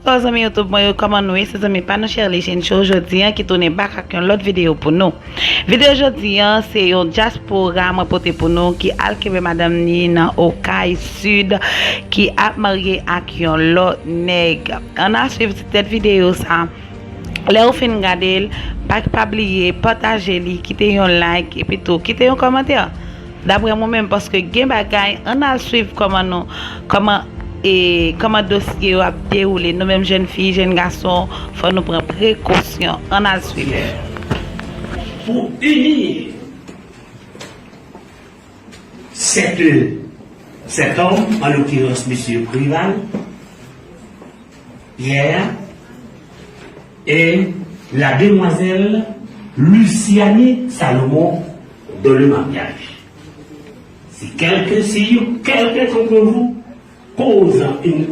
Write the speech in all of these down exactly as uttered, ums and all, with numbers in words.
Hello zanmi YouTube mwen yo, kòman nou ye? Se zanmi pa nou Sherly Jeune Show jodi an ki tounen back ak yon lòt videyo pou nou. Videyo jodi an se yon dyaspora mwen pote pou nou ki al kenbe madanm ni nan Okay Sid ki ap marye ak yon lòt nèg. Ann al swiv ti tèt videyo sa. Lè ou fin gade l, pa, pa bliye pataje li, kite yon like epi tou kite yon kòmantè. Daprè mwen menm, paske gen bagay, ann al swiv kòman nou, kòman, e, kòman dosye yo ap dewoule. Nou menm jèn fi, jèn gason, fò nou pran prekosyon. Ann al swiv. Pour unir cet, cet homme, en l'occurrence monsieur Préval, Pierre, et la demoiselle Luciane Salomon dans le mariage. Si quelqu'un, si quelqu'un d'entre vous cause une,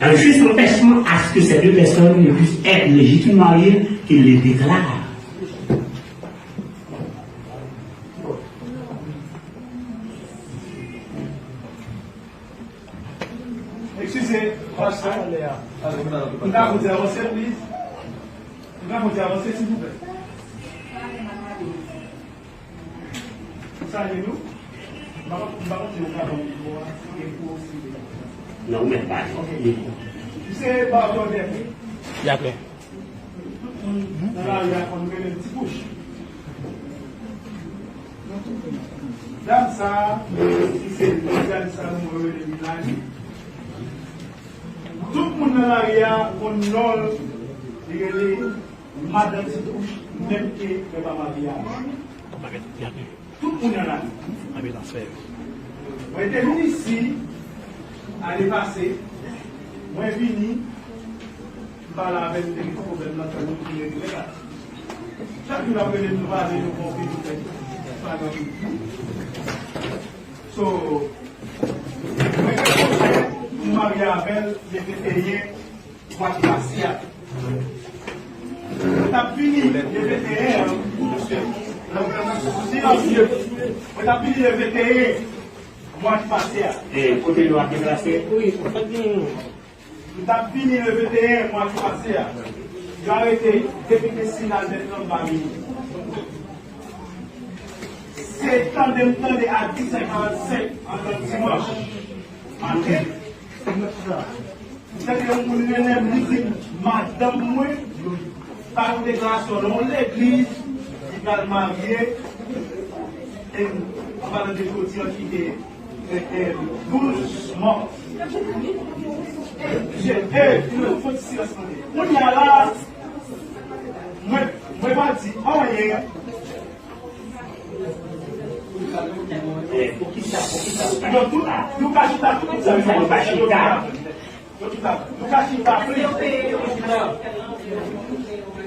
un juste empêchement à ce que ces deux personnes ne puissent être légitimement mariées, qu'il les déclare. Eskize, pastè. M ka pou di avanse, please? M ka pou di avanse, silvouplè? Salye nou. M pa konn si ou ka ban m mikwo a, si gen pou osi. Non, ou mèt pale. Ok. Misye Barbè. Y apre. Tout moun nan lari a konn rele l Ti Bouch. Dam sa a, ki se Liliane Salomon yo rele Lilani. Tout moun nan lari a konn non l, li rele Madan Ti Bouch, menm ke yo pa marye avè l. Tout moun nan lari. Mwen te vin isi ane pase, mwen vini, m pale avè l, m te gen ti pwoblèm nan tèt mwen ki regle la. Chak jou l ap rele m, nou pale, nou fè yon videyo, pa nan videyo. So, mwen gen pwojè pou m marye avè l le venteyen mwa ki pase a. Mwen t ap vini le venteyen an, mwen t ap vini le venteyen mwa ki pase a. E kote nou ap deplase? Mwen t ap vini le venteyen mwa ki pase a. Yo arete depite Sinal Bètran ba vini. Se tande m tande a dizè karannsenk antan dimanch maten. M tande yon moun rele m, li di m, madanm mwen ba yon deklarasyon nan yon legliz, li pral marye, e m pa nan de jodi an ki te, e, e, douz mars. Je, e, nou fè ti silans tande. Kounye a la, mwen, mwen pa di anyen. Yo tout, nou ka chita tout moun sa yo pa chita. Yo tout la, nou ka chita plis.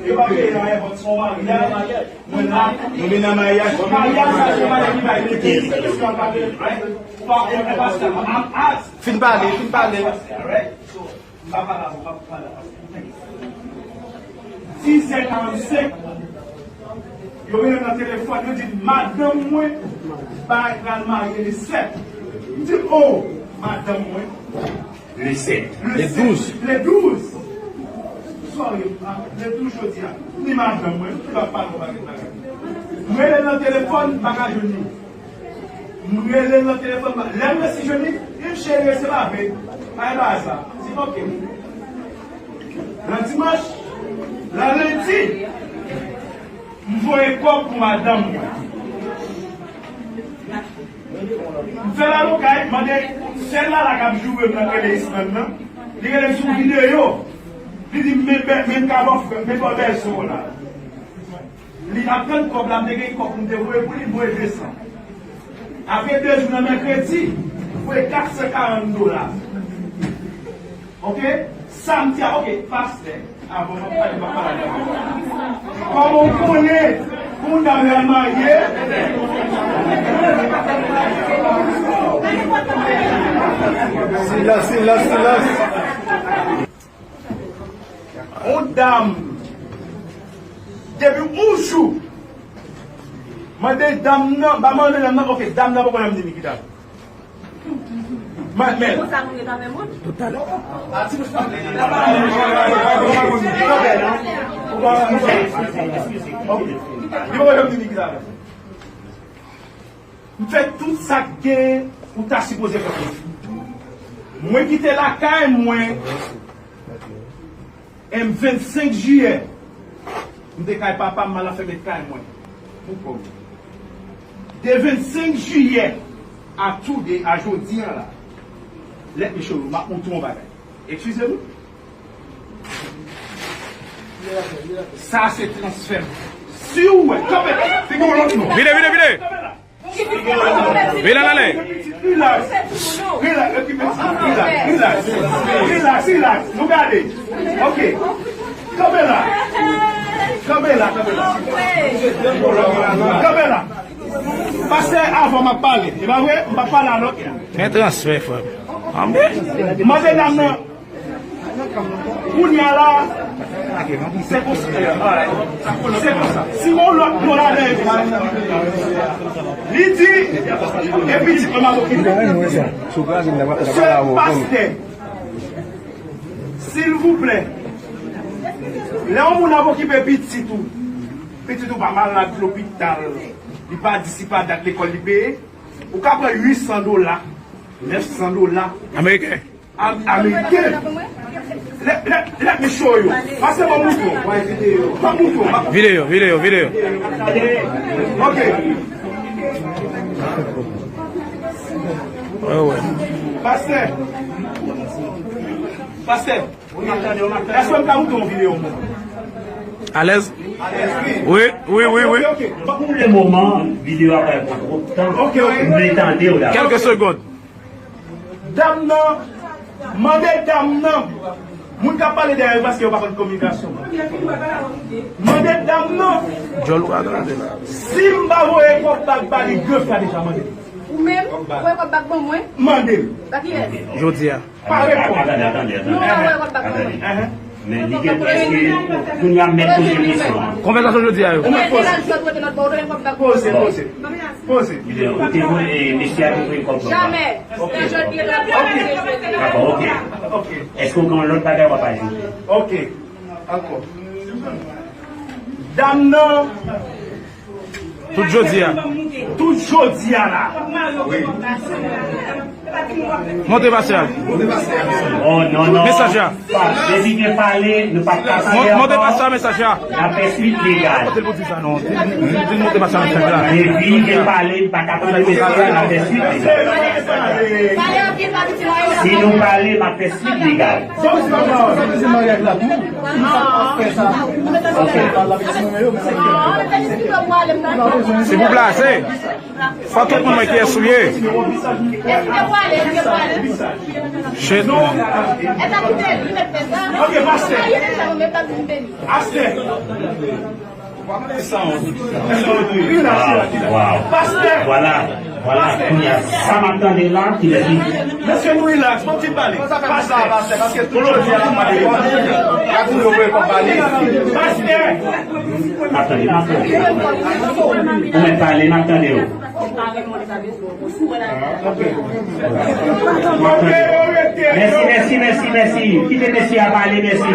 Yo pa peye anyen, bon, se yon maryaj. Mwen la. Nou vin nan maryaj. Maryaj sa se maryaj ki bay legliz. Ou pa, ou pa, ou pa, I'm ask. Fin pale, fin pale. Alright? So, m pa pale avè w, m ap pale avè w. Dizè karannsenk, yo rele m nan telefòn, yo di m madanm mwen bay pral marye le sèt. M di, o, madanm mwen. Le sèt. Le douz. Le douz. Sorry, ah, le douz jodi a. Ni madanm mwen, m pa pale w bagay bagay. M rele l nan telefòn, m pa ka jwenn li. M rele l nan telefòn, lè m resi jwenn li, li di m cheri, se pa vre. Pa gen bagay sa. M di, oke. Nan dimanch, nan lendi, m voye kòb pou madanm mwen. M fè lalokay, m mande sèl la la k ap joure m nan k rele Island nan. Li rele m sou videyo. Li di m, men, men, men m ka ba w frè, men ba w bèlsè w la. Li ap tann kòb la, m te gen kòb pou m te voye pou li, m voye de san. Apre de jou nan mèkredi, m voye kat san karant dola. Oke? Samdi a, oke, pastè, avan m ap pale, m ap pale avè w. Kòman w konnen pou yon dam la marye? Silans, silans, silans. Yon dam, depi yon jou, mande dam nan, ba mande dam nan, oke, dam nan poko janm di m ki dam. Men, men. Konsa moun ret avè moun. M fè tout sa k gen ou ta sipoze fè pou mwen. Mwen kite lakay mwen, e m vennsenk jiyè, m te kay papa m, m al anfèmen kay mwen. Pou kò m. De vennsenk jiyè a today, a jodi a la, let me show you, m ap montre w yon bagay. Eskize m. Sa se transfè m. Si w wè, kanpe, figi w lòt non. Vide, vide, vide. Vide l ale. Relax. Relax, epi relax, relax, relax. Relax, relax. Nou gade. Ok. Kanpe la. Kanpe la, kanpe la. Kanpe la. Pastè, avan m ap pale. E pa vre? M pa pale a lòt. Gen transfè, frè m. Anben. Mande dam nan. Kounye a la, se konsa. Se konsa. Si yon lòt moun avè li di, e pitit mwen ap okipe. Se pastè. Silvouplè. Lè yon moun ap okipe pitit ou, pitit ou pa malad lopital, li pa di si pa dat lekòl li peye, ou ka pran uit san dola, nèf san dola. Ameriken. Am-, Ameriken. Let, let, let me show you. Pase ban mouton. Ban mouton. Videyo, videyo, videyo. Ok. Wè, wè. Pastè. Pastè. Èske m ka moutre yon videyo? Alèz? Wi, wi, wi, wi. Ok, ok. Pou le moman, videyo a pa pran twòp tan. Ok, ok. M vle tande w dabò. Kèlke segond. Dam nan, mande dam nan. Moun k ap pale dèyè yo paske yo pa konn kominikasyon. Mande dam nan. Djòl ou a gade la. Si m pa voye kòb bag ba li, de fwa deja, mande. Ou menm, ou voye kòb bag ban mwen? Mande. Ba kiyès? Jodi a. Pa reponn. Atande, atande, atande. Nou, ou voye kòb bag ban mwen. Atande. Men li gen, èske kounye a mèt poze kesyon an? Konvèsasyon jodi a yo. Ou mèt poze. Poze, poze. Poze. Ou te voye, mesye a te voye kòb la. Jamè. Ok. Ok. Dakò, ok. Ok. Èske w gen yon lòt bagay w ap ajoute? Ok. Ankò. Dam nan. Tout jodi a. Tout jodi a la. Wi. Monte pastè a. Oh, non, non. Mesaj la. Depi gen pale, nou p ap ka pale ankò. Monte pastè a, mesaj la. N ap fè swit legal. Kote l pou di sa non? Di, di, di monte pastè a, mesaj la. Depi gen pale, nou pa ka pale, mesaj la, n ap fè swit legal. Si nou pale, m ap fè swit legal. Ok. Se pou plase. Fò tout moun wè kiyès ou ye. Shit, man. Ok, pastè. Pastè. Wow, wow. Pastè. Vwala, vwala. Kounye a, sa m ap tande la, ki lè di. Mesye, nou relax, bon ti pale. Pastè. Pastè. Pastè. Pastè. Pastè. Pastè. Ou mèt pale, m ap tande w. Mèsi, mèsi, mèsi, mèsi. Kite mesye a pale, mèsi.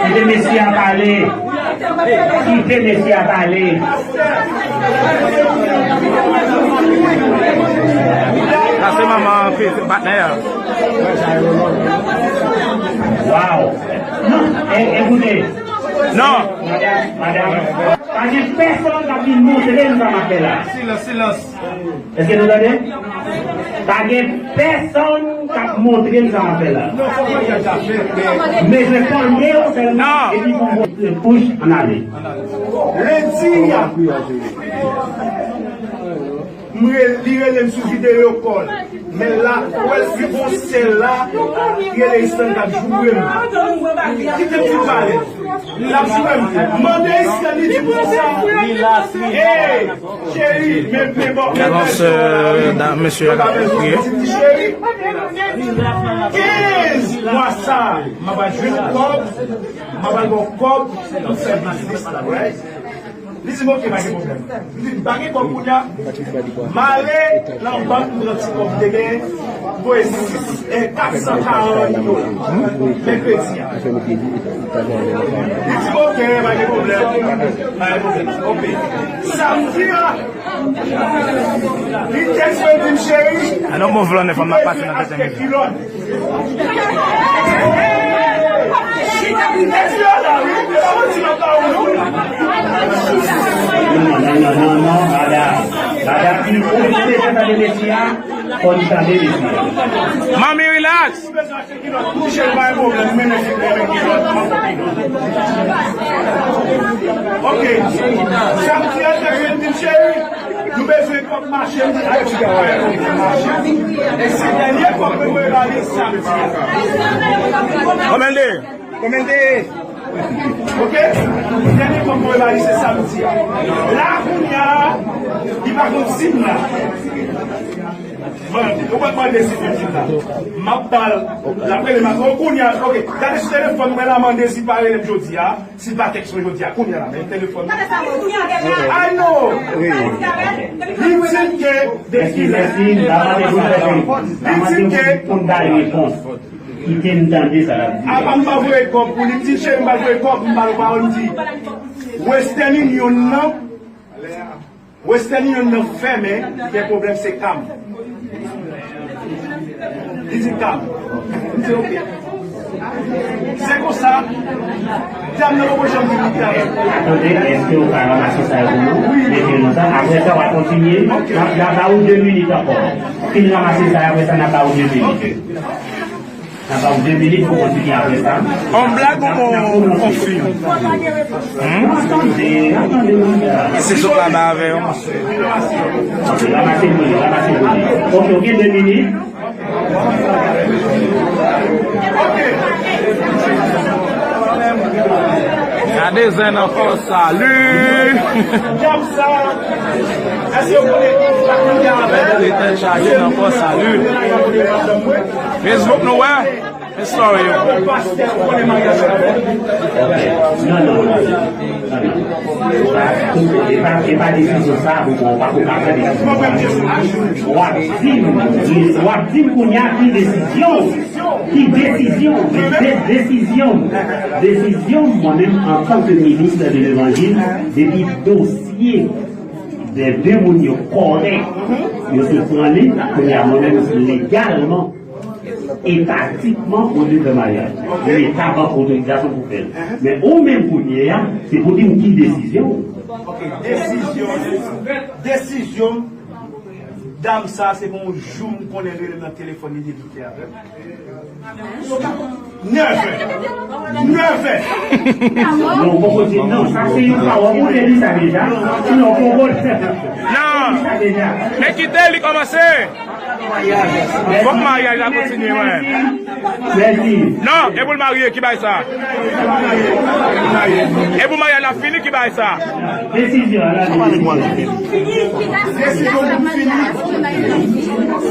Kite mesye a pale. Kite mesye a pale. Sa se manman patnè a. Wow. E, e koute. Non. Madanm, madanm. Pa gen pèsonn k ap vin montre m sa m ap fè la. Silans, silans. Èske nou tande? Pa gen pèsonn k ap montre m sa m ap fè la. Men mwen tande w sèlman, epi pou m montre bouch, ann ale. Lendi a, m re-, li rele m sou videyo call. Men la, ou wè si bon sèl la, ki rele Islande k ap joure m. Kite m fin pale. L ap joure m. Mande Islande li di m konsa. Hey, cheri, men, men bon, men bon. Alò, mesye a k ap kriye. Cheri, kenz mwa sa, m ap al jwenn kòb, m ap al ba w kòb, nou fè biznis la, right? Li di m, "Oke, pa gen pwoblèm." Li di m, "Pa gen kòb kounye a, m ale nan bank, m pran ti kòb m te genyen, m voye sis, e, kat san karant dola mèkredi a." Li di m, "Oke, pa gen pwoblèm, pa gen pwoblèm." Oke. Samdi a, li tèks mwen, li di m, "Cheri, ann bon vlonè fanm la pase nan tèt kilòt." Non, non, non, non, non, madam. Madam, si nou oblije tande mesye a, fò nou tande mesye a. Manmi, relax. Ok. Samdi a, te vin di, "Cheri, nou bezwen kòb mache." M di, "Ay, ti gaway, kòb mache." E se dènye kòb mwen voye ba li samdi a. Konbyen l te ye? Konbyen l te ye? Ok? Dènye kòb mwen voye ba li se samdi a. La, kounye a, li pa konn si m la. Mwen, ou pa t mande si mwen di la. M ap ba l, l ap rele m, o, kounye a, ok, gade sou telefòn mwen la, mande si l pa rele m jodi a, si l pa tèks mwen jodi a, kounye a la, men telefòn mwen. I know. Li di m ke depi lè, li di m ke, kite m tande sa l ap di. Apa m pa voye kòb pou li, m di, "Cheri, m pa voye kòb, m ba l pawòl," m di, Western Union nan, Western Union nan fèmen, gen pwoblèm, se Cam. Li di Cam. M di, "Ok." Se konsa, dam nan poko janm vin li travay. Tande, èske w ka ranmase sa yo pou nou? Mete nou sa. Apre sa, w a kontinye. N ap, n ap ba ou de minit ankò. Fin ranmase sa yo, apre sa, n ap ba ou de minit. Ok. N ap ba w de minit pou kontinye apre sa. On blag ou on, on fim? Hmm? Se zòt la ba avè yo, monchè. Ranmase pou li, ranmase pou li. Ok, ok, de minit. Gade zen nan fò salu. Tèt chaje nan fò salu. Facebook nou wè. Men story yo. Non, non, non. E pa, e pa desizyon sa pou pran, w pa pou ka pran desizyon sa. W ap di m, w ap di m kounye a ki desizyon, ki desizyon, de, de, desizyon, desizyon, mwen menm, antanke minis de levanjil, depi dosye de de moun yo kòrèk, yo te pran li, kounye a mwen menm legalman, etatikman, ou dwe fè maryaj. Leta ban otorizasyon pou fè l. Men ou menm kounye a, se pou di m ki desizyon ou. Ok, desizyon, desizyon, dam sa, se pou yon jou m konnen l rele m nan telefòn, li dedoute avè m. Nèf è. Nèf è. Non, poko di non, sa se yon pawòl. Ou te di sa deja. Non, poko di sa deja. Men kite li kòmanse. Fòk maryaj la kontinye, wè. Mèsi. Non, e pou l marye, ki bay sa? E pou maryaj la fini, ki bay sa? Desizyon, la desizyon. Desizyon pou fini.